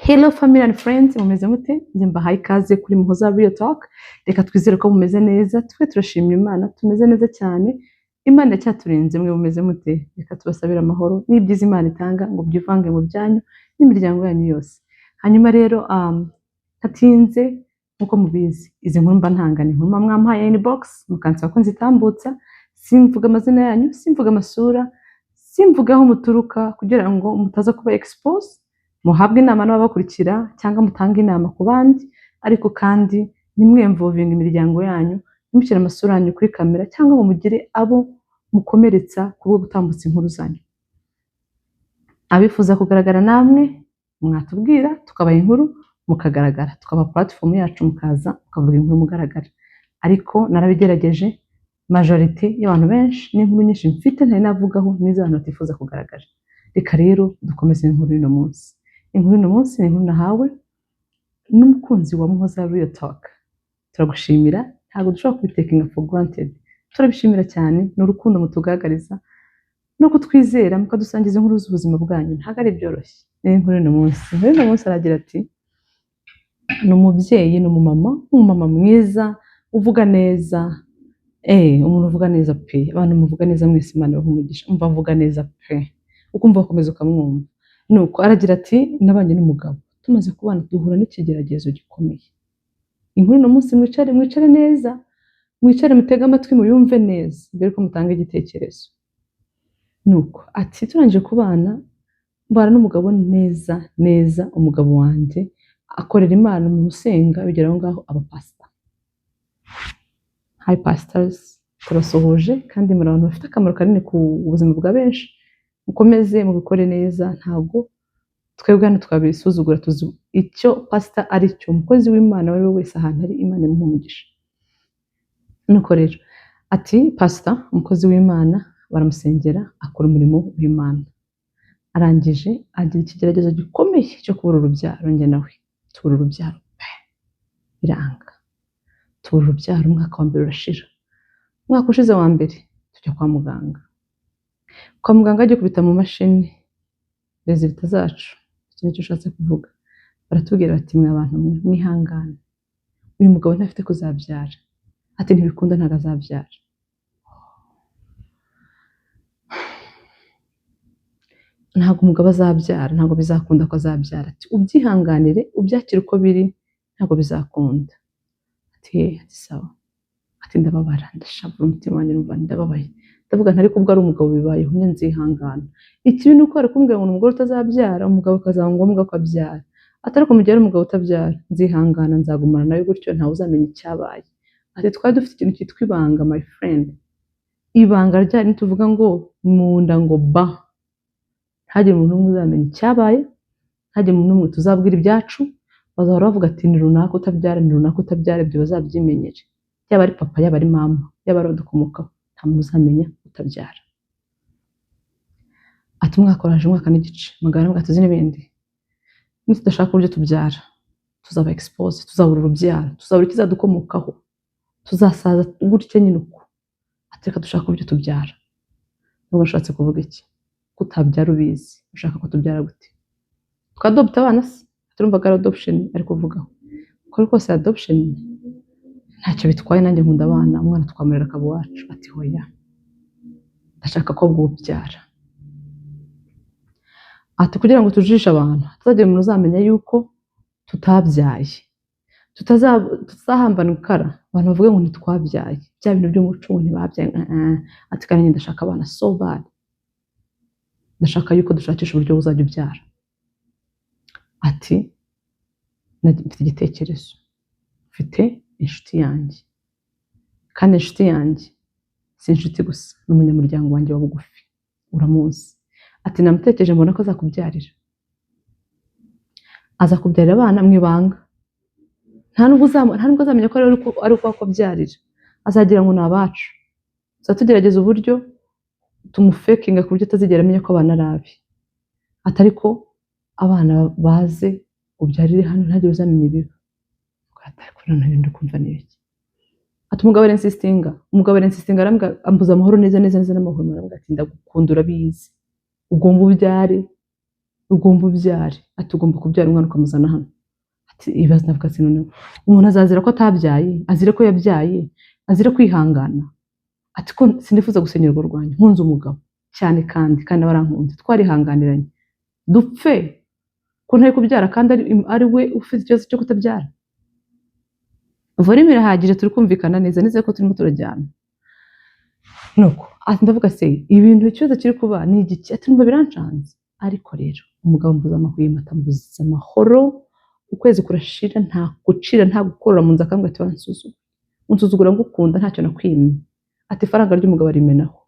Hello family and friends, mumeze mute? Njye mbahaye ikaze kuri Muhoza Real Talk. Reka twizere ko mumeze neza, twe turashimira Imana, tumeze neza cyane. Imana iracyaturinze, mwe mumeze mute? Reka tubasabire amahoro n'ibyiza Imana itanga ngo byivange mu byanyu n'imiryango yanyu yose. Hanyuma rero ntatinze, nk'uko mubizi, izi nkuru mba ntanga ni inkuru muba mwampaye inbox, mukansaba ko nzitambutsa. Simvuga amazina yanyu, simvuga amasura, simvuga aho muturuka, kugira ngo mutaza kuba expose, muhabwe inama n'ababakurikira cyangwa mutange inama ku bandi. Ariko kandi ntimwinvolvinge imiryango yanyu, ntimushyire amasura yanyu kuri kamera cyangwa ngo mugire abo mukomeretsa kubwo gutambutsa inkuru zanyu. Abifuza kugaragara namwe mwatubwira, tukabaha inkuru mukagaragara, tukaba platform yacu, mukaza mukavuga inkuru mugaragara. Ariko narabigerageje, majorité y'abantu benshi n'inkuru nyinshi mfite ntari navugaho n'izo abantu batifuza kugaragara. Reka rero dukomeze inkuru y'uno munsi. Inkuru y'uno munsi ni inkuru nahawe n'umukunzi wa Muhoza Real Talk. Turagushimira, ntabwo dushobora kubitakinga for granted, turabishimira cyane. Ni urukundo mutugaragariza no kutwizera mukadusangiza inkuru z'ubuzima bwanyu, ntabwo ari byoroshye. Ni inkuru y'uno munsi. Inkuru y'uno munsi aragira ati: ni umubyeyi, ni umumama, umumama mwiza uvuga neza, umuntu uvuga neza pe. Abantu muvuga neza mwese, Imana ibahe umugisha. Umva, avuga neza pe, ukumva wakomeza ukamwumva. Nuko aragira ati: nabanye n'umugabo, tumaze kubana duhura n'ikigeragezo gikomeye. Inkuru uno munsi, mwicare, mwicare neza, mwicare mutege amatwi, muyumve neza mbere yuko mutanga igitekerezo. Nuko ati: turangije kubana, mbana n'umugabo neza neza. Umugabo wanjye akorera Imana, umuntu usenga, bigera aho ngaho aba pastor. Hi pastors, turasuhuje kandi muri abantu bafite akamaro kanini ku buzima bwa benshi. Mukomeze mubikore neza, ntabwo twebwe hano twabisuzugura. Tuzi icyo pasita ari cyo, umukozi w'Imana uwo ari we wese ahantu ari, Imana imuha umugisha. Nuko rero ati: pasita, umukozi w'Imana, baramusengera, akora umurimo w'Imana, arangije agira ikigeragezo gikomeye cyo kubura urubyaro. Njye nawe tubura urubyaro pe, biranga, tubura urubyaro. Umwaka wa mbere urashira, umwaka ushize wa mbere tujya kwa muganga. Kwa muganga ajya kubita mu mashini résultats zacu, iki nicyo ushatse kuvuga, baratubwira bati: mwe abantu mwe mwihangane, uyu mugabo ntafite kuzabyara. Ati: ntibikunda, ntabwo azabyara. Ntabwo umugabo azabyara, ntabwo bizakunda ko azabyara. Ati: ubyihanganire, ubyakire uko biri, ntabwo bizakunda. Ati: ati sawa. Ati: ndababara, ndashavura, umutima wanjye numva ndababaye. Ndavuga nti: ariko ubwo ari umugabo bibayeho, njye nzihangana. Ikibi ni uko bari kumbwira ngo ni umugore utazabyara, umugabo bikazaba ngombwa ko abyara. Ati: ariko mu gihe ari umugabo utabyara, nzihangana, nzagumana nawe gutyo, ntawe uzamenya icyabaye. Ati: twari dufite ikintu cyitwa ibanga, my friend. Ibanga ryari nituvuga ngo mu nda ngo ba, ntagire umuntu n'umwe uzamenya icyabaye, ntagire umuntu n'umwe tuzabwira ibyacu. Bazahora bavuga ati: ni runaka utabyara, ni runaka utabyara. Ibyo bazabyimenyere, yaba ari papa, yaba ari mama, yaba ari abadukomokaho, nta muntu uzamenya utabyara. Ati: umwaka uraje, umwaka n'igice, muganga aravuga ati: uzi n'ibindi, nitudashaka uburyo tubyara tuzaba expose, tuzabura urubyaro, tuzabura ikizadukomokaho, tuzasaza gutya nyine uko. Ati: reka dushake uburyo tubyara. Nubwo ushatse kuvuga iki? Ko utabyara ubizi, ushaka ko tubyara gute? Twadopta abana se? Turumvaga ari adoption ari kuvugaho. Uko ari kose adoption ntacyo bitwaye, nanjye nkunda abana, umwana twamurera akaba iwacu. Ati: hoya, ndashaka ko bwubyara. Ati: kugira ngo tujijishe abantu, hatazagira umuntu uzamenya yuko tutabyaye, tutazahambana ikara, abantu bavuge ngo ntitwabyaye, bya bintu by'umuco ngo ntibabyaye. Ati: kandi njye ndashaka abana so bad, ndashaka yuko dushakisha uburyo buzajya ubyara. Ati: mfite igitekerezo, mfite inshuti yanjye, kandi inshuti yanjye si inshuti gusa, ni umunyamuryango wanjye wa bugufi, uramuzi. Ati: namutekereje, mbona ko azakubyarira, azakubyarira abana mu ibanga, nta nubwo azamenya ko ari uko akubyarira, azagira ngo ni abacu. Tuzaba tugerageza uburyo tumufakinga ku buryo atazigera amenya ko abana ari abe. Ati: ariko abana baze ubyarire hano, ntagire uzamenya ibiba. Ariko noneho ibintu kumva ni ibiki? Ati: umugabo arinsistinga, umugabo arinsistinga, arambwira, ambuza amahoro neza neza neza n'amahwemo, arambwira ati: ndagukunda urabizi, ugomba ubyare. Ugomba ubyare. Ati ugomba kubyara umwana ukamuzana hano. Ati ibibazo, ndavuga ati noneho umuntu azazira ko atabyaye, azire ko yabyaye, azire kwihangana. Ati ko sinifuza gusenya urugo rwanjye, nkunze umugabo cyane kandi nawe arankunze, twarihanganiranye, dupfe ko ntari kubyara kandi ari we ufite ikibazo cyo kutabyara. Volume irahagije, turi kumvikana neza, nizere ko turimo turajyana. Nuko ati ndavuga se ibintu, ikibazo kiri kuba ni igiki? Ati numva birancanze. Ariko rero umugabo mbuza amahwemo, atambuza amahoro, ukwezi kurashira nta gucira, nta gukorora mu nzu, akambwira ati wansuzugura, unsuzugura ngukunda, ntacyo nakwimye. Ati ifaranga ry'umugabo arimenaho,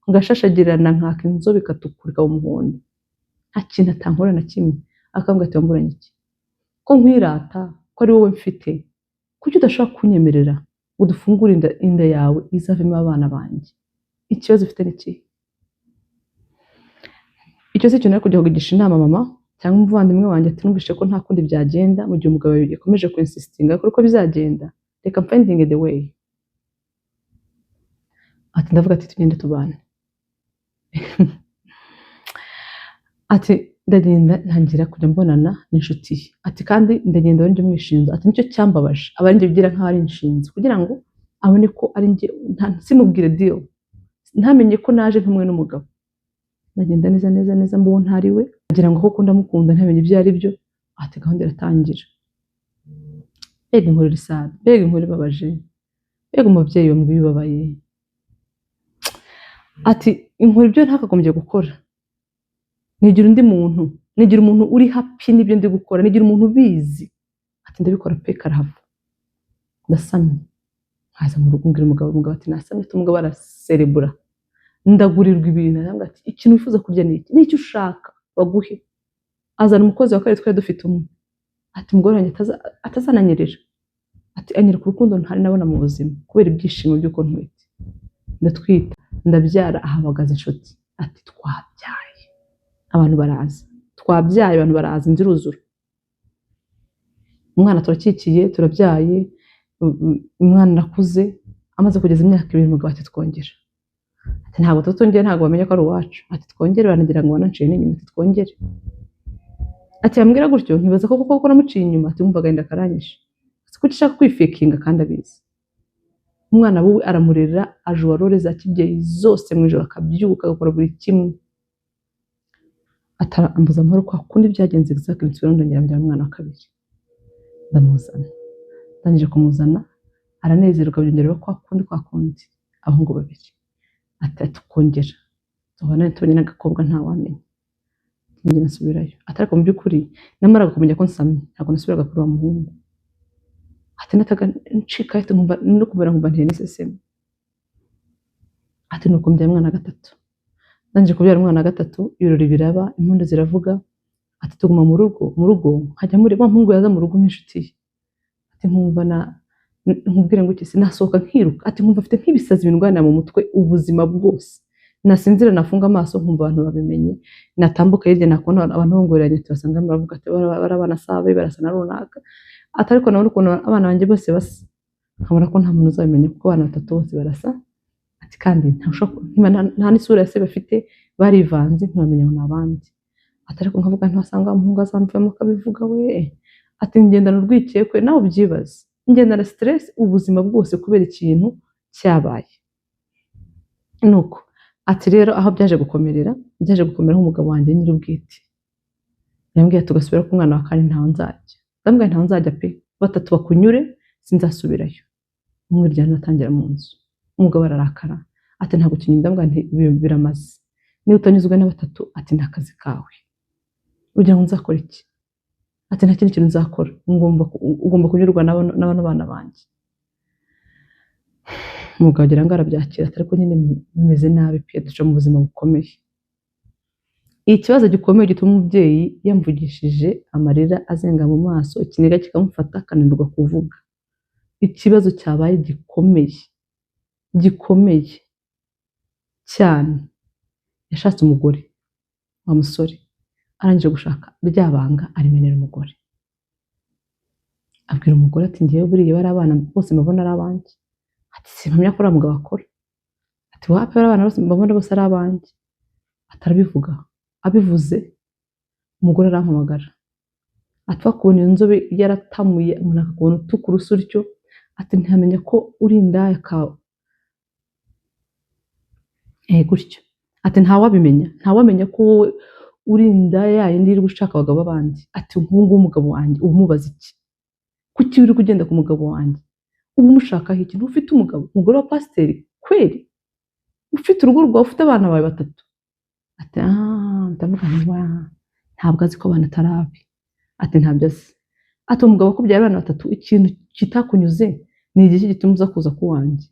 ngashashagirana, nkaka inzobe ikatukura ikaba umuhondo, nta kintu atankora na kimwe. Akambwira ati wamburanye iki ko nkwirata, ko ari wowe mfite? Kuki udashobora kunyemerera ngo dufungure inda yawe izavemo abana banjye? Ikibazo ufite ni ikihe? Icyo si ikintu nari kujya kugisha inama mama cyangwa umuvandimwe wanjye. Ati numvise ko nta kundi byagenda mu gihe umugabo yakomeje kwinsistinga ko uko bizagenda, reka finding the way. Ati ndavuga ati tugende tubane. Ati ndagenda ntangira kujya mbonana n'inshuti ye. Ati kandi ndagenda ari njye umwishinza. Ati nicyo cyambabaje, aba ari njye ugira nkaho ari inshinzi kugira ngo abone ko ari njye, simubwire deal, ntamenye ko naje ntumwe n'umugabo. Ndagenda neza neza neza mbuwo ntari we, agira ngo koko ndamukunda, ntamenye ibyo ari byo. Ati gahunda iratangira. Mbega inkuru iri sad, mbega inkuru ibabaje, mbega umubyeyi wambwiye ubabaye. Ati inkuru ibyo ntakagombye gukora, nigira undi muntu, nigira umuntu uri happy n'ibyo ndi gukora, nigira umuntu ubizi. Ati ndabikora pe, karahava, ndasamye, nkaza mu rugo mbwira umugabo, umugabo ati nasamye. Ati umugabo araserebura, ndagurirwa ibintu, arambwira ati ikintu wifuza kurya ni iki, n'icyo ushaka baguhe. Azana umukozi wa kabiri, twari dufite umwe. Ati umugore wanjye atazananyerera. Ati anyereka urukundo ntari nabona mu buzima kubera ibyishimo by'uko ntwite. Ndatwita, ndabyara, ahamagaza inshuti, ati twabyaye, abantu baraza, twabyaye, abantu baraza, inzu iruzura, umwana turakikiye, turabyaye, umwana arakuze. Amaze kugeza imyaka 2, umugabo ati twongera. Ati ntabwo tutongera, ntabwo bamenya ko ari uwacu. Ati twongere, banagira ngo bananciye n'inyuma. Ati twongere. Ati yambwira gutyo nkibaza ko koko namuciye inyuma. Ati wumva agahinda karanyishe. Ati kuki ushaka kwifakinga kandi abizi? Umwana we aramurera, ajuwa role za kibyeyi zose, mu ijoro akabyuka agakora buri kimwe. Ambuza amahoro kwa kundi byagenze exactly. Nsubira ndongera mbyara umwana wa kabiri, ndamuzana. Ndangije kumuzana aranezerwa, byongera biba kwa kundi kwa kundi, abahungu babiri. Ati tukongera tubona tubonye n'agakobwa, ntawamenya, ndongera nsubirayo. Ati ariko mu by'ukuri namaraga kumenya ko nsamye, ntabwo nasubiraga kuri wa muhungu. Ati nataga ncika, ati nkumva no kumera nkumva nteye n'iseseme. Ati nuko mbyara umwana wa gatatu. Ndangije kubyara umwana wa gatatu, ibirori biraba, impundu ziravuga. Ati tuguma mu rugo, mu rugo nkajya muri wa muhungu yaza mu rugo nk'inshuti ye. Ati nkumva na nkubwire ngo iki, sinasohoka nkiruka. Ati nkumva afite nk'ibisazi bindwanira mu mutwe ubuzima bwose, nasinzira nafunga amaso nkumva abantu babimenye, natambuka hirya nakubona abantu bongoreranye, ati basanga baravuga ati bari abana sabe barasa na runaka. Ati ariko nabona ukuntu abana banjye bose basa, nkabona ko nta muntu uzabimenya kuko abana batatu bose barasa. Ati kandi nta n'isura ya se bafite, barivanze ntibamenya ngo ni abandi. Ati ariko nkavuga ntiwasanga umuhungu azamvamo akabivuga we. Ati ngendana urwikekwe, nawe ubyibaze, ngendana stress ubuzima bwose kubera ikintu cyabaye. Nuko ati rero aho byaje gukomerera, byaje gukomera umugabo wanjye nyir'ubwite yambwiye ati tugasubira ku mwana wa kane ntaho nzajya. Ndamubwira ntaho nzajya pe, batatu bakunyure sinzasubirayo. Umwiryane atangira mu nzu, umugabo ararakara, ati ntabwo ukinyuma. Ndamubwira nti ibi biramaze, niba utanyuzwe na batatu, ati ni akazi kawe, ugira ngo nzakora iki? Ati nta kindi kintu nzakora, ugomba kunyurwa na bano bana banjye. Umugabo agira ngo arabyakira, ati ariko nyine bimeze nabi pe, duca mu buzima bukomeye. Ikibazo gikomeye gituma umubyeyi yamvugishije amarira azenga mu maso, ikiniga kikamufata akananirwa kuvuga. Ikibazo cyabaye gikomeye, gikomeye cyane. Yashatse umugore wa musore, arangije gushaka rya banga arimenera umugore. Abwira umugore ati ngewe buriya bari abana bose mbabona ari abanjye. Ati simpamya ko uriya mugabo akora. Ati wapi, bari abana bose mbabona bose ari abanjye. Atarabivuga, abivuze Umugore arampamagara, apfa kubona iyo nzobe yaratamuye, umuntu akakubona utukura usa utyo, ati ntiyamenya ko uri indaya kawe gutyo, ati ntawabimenya, ntawamenya ko wowe uri indaya yayindi iri gushaka abagabo b'abandi. Ati nk'ubu ngubu umugabo wanjye uba umubaza iki? Kuki uri kugenda ku mugabo wanjye? Uba umushakaho iki? Ntufite umugabo, umugore wa pasiteri kweri? Ufite urugo rwawe, ufite abana bawe batatu. Ati ndavuga nti wa ntabwo azi ko abana atari abe. Ati ntabyo azi. Ati umugabo akubyara abana batatu, ikintu kitakunyuze ni igiki gituma uza kuza kuwanjye?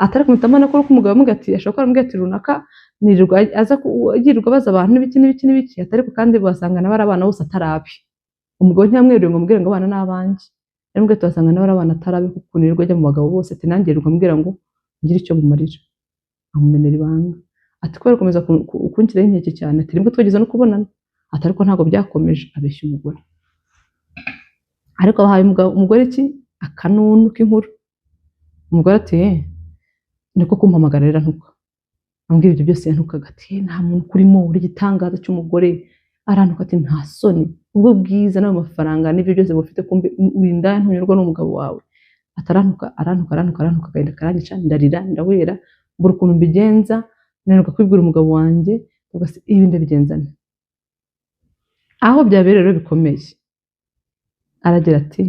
Atari kumutama ko umugabo amubwira ati ashobora kuba aramubwira ati runaka nirirwa aza yirirwa abaza abantu n'ibiki n'ibiki n'ibiki, ati ariko kandi basanga nawe ari abana bose atari abe. Umugabo ntiyamweruriye ngo amubwire ngo abana ni abanjye, yaramubwiye ati basanga nawe ari abana atari abe kuko nirirwa ajya mu bagabo bose, ati nanjye yirirwa ambwira ngo ngire icyo mumarira, amumenera ibanga. Ati kubera gukomeza kunshyiraho inkeke cyane, ati rimwe twigeze no kubonana, ati ariko ntabwo byakomeje, abeshya umugore. Ariko abahaye umugore iki akanunu k'inkuru. Umugore ati niko kumpamagara rero ntuka ambwira ibyo byose, yantukaga ati nta muntu kurimo uri igitangaza cy'umugore, arantuka ati nta soni, ubwo bwiza n'ayo mafaranga n'ibyo byose bufite, kumbe urinda ntunyurwa n'umugabo wawe. Atarantuka arantuka arantuka arantuka, agahinda karanyica, ndarira ndawera, mbura ukuntu mbigenza, nanirwa kubibwira umugabo wanjye, ndavuga se ibi ndabigenza nte? Aho byabereye rero bikomeye, aragira ati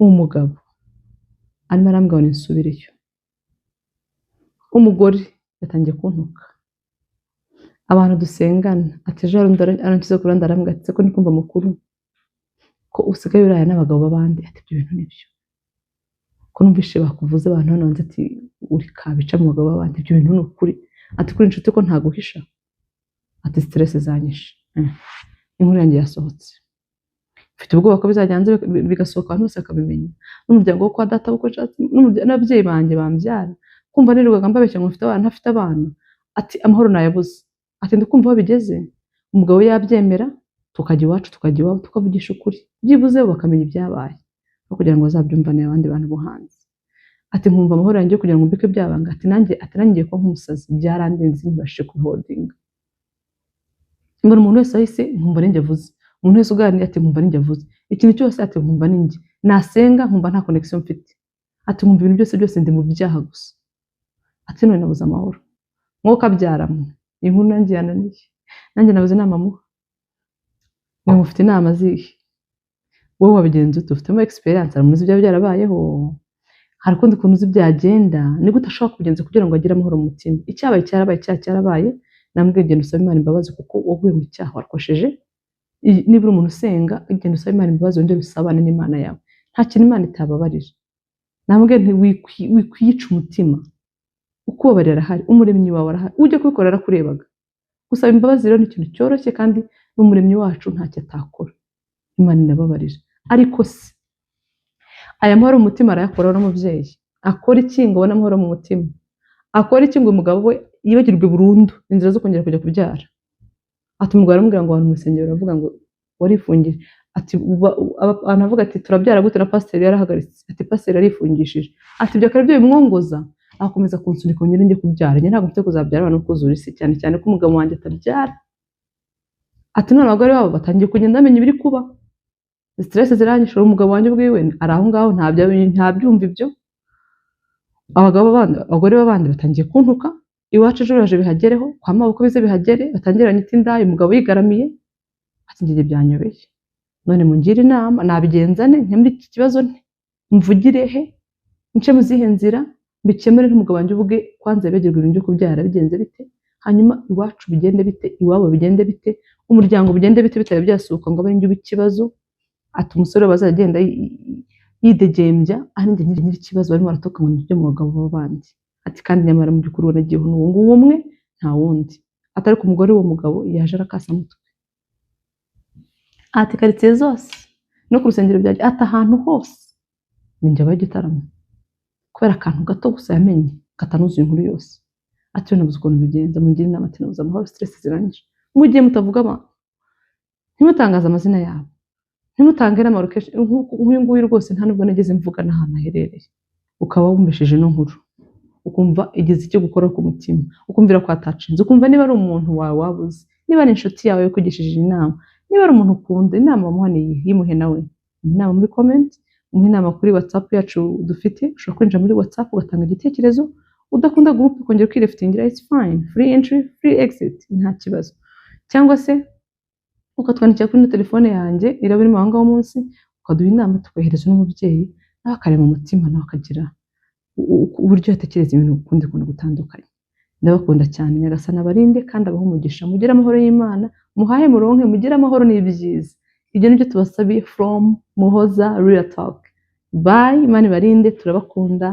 umugabo arimo arambwira ngo nsubireyo, umugore yatangiye kuntuka, abantu dusengana, ati ejo hari undi aranshyize ku ruhande arambwira ati ko ndi kumva amakuru ko usigaye uraya n'abagabo b'abandi, ati ibyo bintu nibyo, ko numvise bakuvuze abantu hano hanze, ati uri kabica mu bagabo b'abandi, ibyo bintu ni ukuri, ati kuri inshuti ko ntaguhisha, ati stress zanyishe. Inkuru yanjye yasohotse, mfite ubwoba ko bizajya hanze bigasohoka abantu bose bakabimenya, n'umuryango wo kwa data n'ababyeyi banjye bambyara, kumva nirirwaga mbabeshya ngo mfite abana ntafite abana, ati amahoro nayabuze, ati ndikumva aho bigeze, umugabo yabyemera tukajya iwacu tukajya iwabo tukavugisha ukuri, byibuze bo bakamenya ibyabaye, aho kugira ngo bazabyumvane abandi bantu bo hanze. Ati nkumva amahoro yanjye kugira ngo mbike byabanga, ati nanjye ngiye kuba nk'umusazi, byarandenze ntibashije kubihodinga. Mbona umuntu wese ahise nkumva ninjye avuze, umuntu wese uganira ati nkumva ninjye avuze, ikintu cyose ati nkumva ninjye, nasenga nkumva nta connection mfite, ati nkumva ibintu byose byose ndi mu byaha gusa, ati none nabuze amahoro. Mwuka abyaramwe, iyi nkuru nanjye yananiye, nanjye nabuze inama muha. Mwe mufite inama zihe? Wowe wabigenza ute? Ufitemo experience, hari umuntu uzi ibyaba byarabayeho, hari ukundi kuntu uzi byagenda, ni gute ashobora kubigenza kugira ngo agire amahoro mu mutima? Icyabaye cyarabaye, icyaha cyarabaye, namubwiye genda usabe Imana imbabazi kuko waguye mu cyaha warakosheje. Niba uri umuntu usenga, genda usabe Imana imbabazi wongere usabane n'Imana yawe, nta kintu Imana itababarira. Namubwiye nti wikwiyica umutima, ukubabarira arahari, umuremyi wawe arahari, ujya kubikora yarakurebaga. Gusaba imbabazi rero ni ikintu cyoroshye kandi n'umuremyi wacu ntacyo atakora, Imana irababarira. Ariko se aya mahoro mu mutima arayakuraho n'umubyeyi? Akora iki ngo abone amahoro mu mutima? Akora iki ngo umugabo we yibagirwe burundu inzira zo kongera kujya kubyara? Ati umugabo aramubwira ngo abantu mu rusengero baravuga ngo warifungije, ati abantu bavuga ati turabyara gute na pasiteri yarahagaritse, ati pasiteri yarifungishije, ati ibyo akaba aribyo bimwongoza, akomeza kunsunika ngo ngende njye kubyara, njye ntabwo mfite kuzabyara abana no kuzura isi, cyane cyane ko umugabo wanjye atabyara. Ati none abagore babo batangiye kugenda bamenya ibiri kuba, stress ziranyishe, umugabo wanjye ubwiwe ari aho ngaho ntabyumva ibyo. Abagabo b'abandi, abagore b'abandi batangiye kuntuka, iwacu ejo biraje bihagereho, kwa maboko bize bihagere, batangire banyite indaya, umugabo yigaramiye, ati njye byanyobeye, none mungire inama nabigenza nte, nkemure iki kibazo nte, mvugire he, nce mu zihe nzira, mbikemure n'umugabo wanjye ubwe, kwanza yibagirwe ibintu byo kubyara bigenze bite, hanyuma iwacu bigende bite, iwabo bigende bite, umuryango bigende bite, bitari byasuka ngo abe ari njye uba ikibazo. Ati umusore bazajya agenda yidegembya, ari njye nyiri ikibazo, barimo baratuka ngo nibyo mu bagabo b'abandi. Ati kandi nyamara mu by'ukuri ubona agiyeho n'uwo nguwo umwe nta wundi. Ati ariko umugore w'uwo mugabo yaje arakasa mutwe. Ati karitsiye zose no ku rusengero byagiye, ati ahantu hose ni njye abaye igitaramo kubera akantu gato gusa yamenye katanuzuye inkuru yose. Ati nabuze ukuntu bigenza, mungire inama, ati nabuze amahoro, stress zirangije. Mugiye mutavuga abantu, ntimutangaze amazina yabo, ntimutange n'amarokeshe nk'uyu nguyu rwose nta nubwo nageze mvuga n'ahantu aherereye. Ukaba wumvishije ino nkuru, ukumva igeze icyo gukora ku mutima, ukumvira ko atacinze, ukumva niba ari umuntu wawe wabuze, Niba ari inshuti yawe yakugishije inama, niba ari umuntu ukunda, inama wamuha ni iyihe? Yimuhe nawe inama muri comment, umuhe inama kuri WhatsApp yacu dufite. Ushobora kwinjira muri WhatsApp ugatanga igitekerezo. Udakunda group, ukongera ukireftingira, it's fine, free entry, free exit, nta kibazo. Cyangwa se ukatwandikira kuri ino telefone yanjye iraba irimo aho ngaho munsi, ukaduha inama, tukohereza n'umubyeyi, nawe akarema umutima, nawe akagira uburyo yatekereza ibintu ukundi kuntu gutandukanye. Ndabakunda cyane. Nyagasani abarinde kandi abahe umugisha. Mugire amahoro y'Imana, muhahe, muronke, mugire amahoro n'ibyiza. Ibyo nibyo tubasabiye from Muhoza Real Talk. Bye, Imana ibarinde, turabakunda.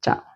Ciao.